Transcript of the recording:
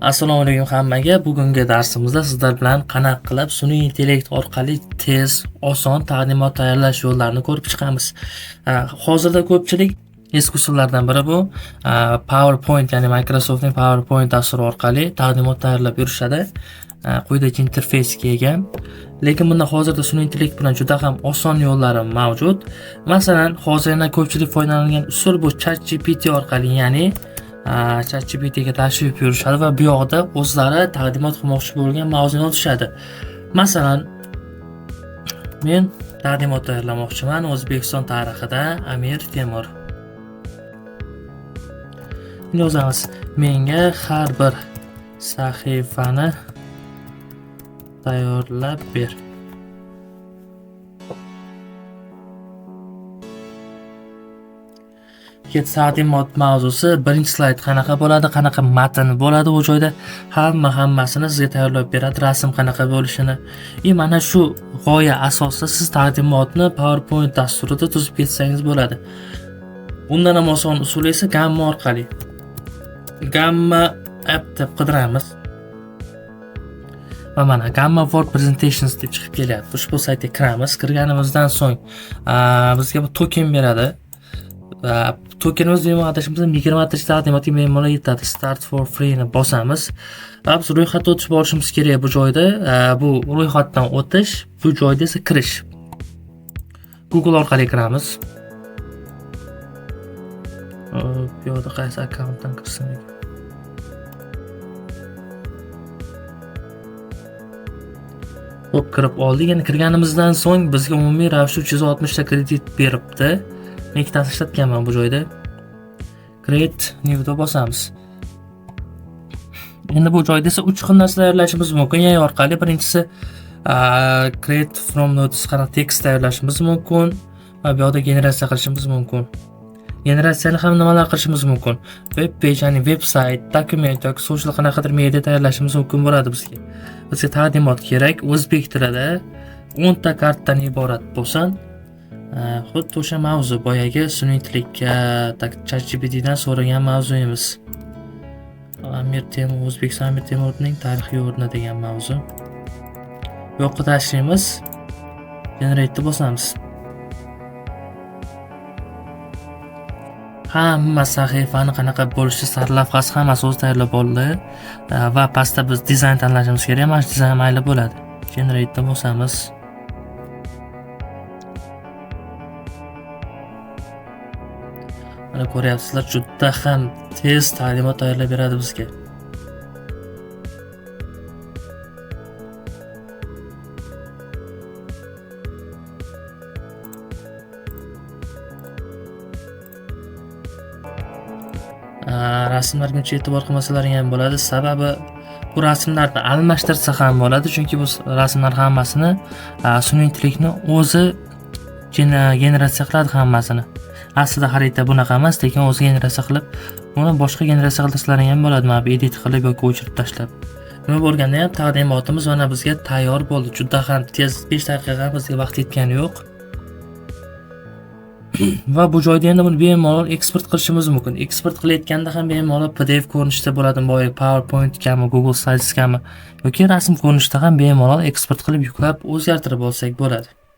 Assalomu alaykum hammaga. Bugungi darsimizda sizlar bilan qanaqa qilib sun'iy intellekt orqali tez, oson taqdimot tayyorlash yo'llarini ko'rib chiqamiz. Hozirda ko'pchilik eski usullardan biri bu PowerPoint, ya'ni Microsoftning PowerPoint dasturi orqali taqdimot tayyorlab yurishadi. Quyidagi interfeysga ega. Lekin bunda hozirda sun'iy intellekt bilan juda ham oson yo'llari mavjud. Masalan, hozir yana ko'pchilik foydalangan usul bu ChatGPT orqali, ya'ni ChatGPTga tashrif buyurishadi va bu yoqda o'zlari taqdimot qilmoqchi bo'lgan mavzuni yozishadi. Masalan, men taqdimot tayyorlamoqchiman O'zbekiston tarixida Amir Temur. Yozamiz. Menga har bir sahifani tayyorlab ber. Taqdimot mavzusi birinchi slayd qanaqa bo'ladi, qanaqa matn bo'ladi u joyda hammasini sizga tayyorlab beradi, rasm qanaqa bo'lishini. Mana shu g'oya asosida siz taqdimotni PowerPoint dasturida tuzib ketsangiz bo'ladi. Bundan ham oson usuli esa Gamma orqali. Gamma app deb qidiramiz. Va mana Gamma for Presentations deb chiqib kelyapti. Ushbu saytga kiramiz. Kirganimizdan so'ng bizga bu token beradi. Tokenimiz bemalol adashmasam 20 ta taqdimotga bemalol yetadi. Start for free ni bosamiz. Va biz ro'yxatdan o'tib borishimiz kerak bu joyda. Bu ro'yxatdan o'tish, bu joyda esa kirish. Google orqali kiramiz. Bu yoqda qaysi akkauntdan kirsam ekan? Xo'p, kirib oldik. Endi kirganimizdan so'ng bizga umumiy ravishda 360 ta kredit beribdi. Men ikkitasini ishlatganman bu joyda. Create new deb bosamiz. Endi bu joyda esa 3 xil narsa tayyorlashimiz mumkin. AI orqali birinchisi create from notes, qanaqa tekst tayyorlashimiz mumkin va bu yoqda generatsiya qilishimiz mumkin. Generatsiyani ham nimalar qilishimiz mumkin? Web page, ya'ni website, dokument yoki social qanaqadir media tayyorlashimiz mumkin bo'ladi bizga. Bizga taqdimot kerak, o'zbek tilida 10 ta kartadan iborat bo'lsin. Xuddi o'sha mavzu, boyagi sun'iy intellektga ChatGPTdan so'ragan mavzuyimiz. Amir Temur, O'zbekiston Amir Temurning tarixiy o'rni degan mavzu. Bu yoqqa tashlaymiz. Generate bosamiz. Hamma sahifani qanaqa bo'lishi, sarlavhasi hammasi o'zi tayyorlab bo'ldi. Va pastda biz dizayn tanlashimiz kerak. Mana shu dizayn mayli bo'ladi. Generate bosamiz. Mana ko'ryapsizlar, juda ham tez ta'limot tayyorlab beradi bizga. Rasmlarga uncha e'tibor qilmasalaring ham bo'ladi. Sababi bu rasmlarni almashtirsa ham bo'ladi, chunki bu rasmlar hammasini sun'iy intellektni o'zi generatsiya qiladi hammasini. Aslida xarita bunaqa emas, lekin o'zi generatsiya qilib, buni boshqa generatsiya qilsalaring ham bo'ladi, mana bu edit qilib yoki o'chirib tashlab. Nima bo'lganda ham taqdimotimiz mana bizga tayyor bo'ldi. Juda ham tez, 5 daqiqa ham bizga vaqt yetgani yo'q. Va bu joyda endi buni bemalol eksport qilishimiz mumkin. Eksport qilayotganda ham bemalol PDF ko'rinishida bo'ladi, boya PowerPointgami, Google Slidesgami yoki rasm ko'rinishida ham bemalol eksport qilib yuklab o'zgartirib olsak bo'ladi.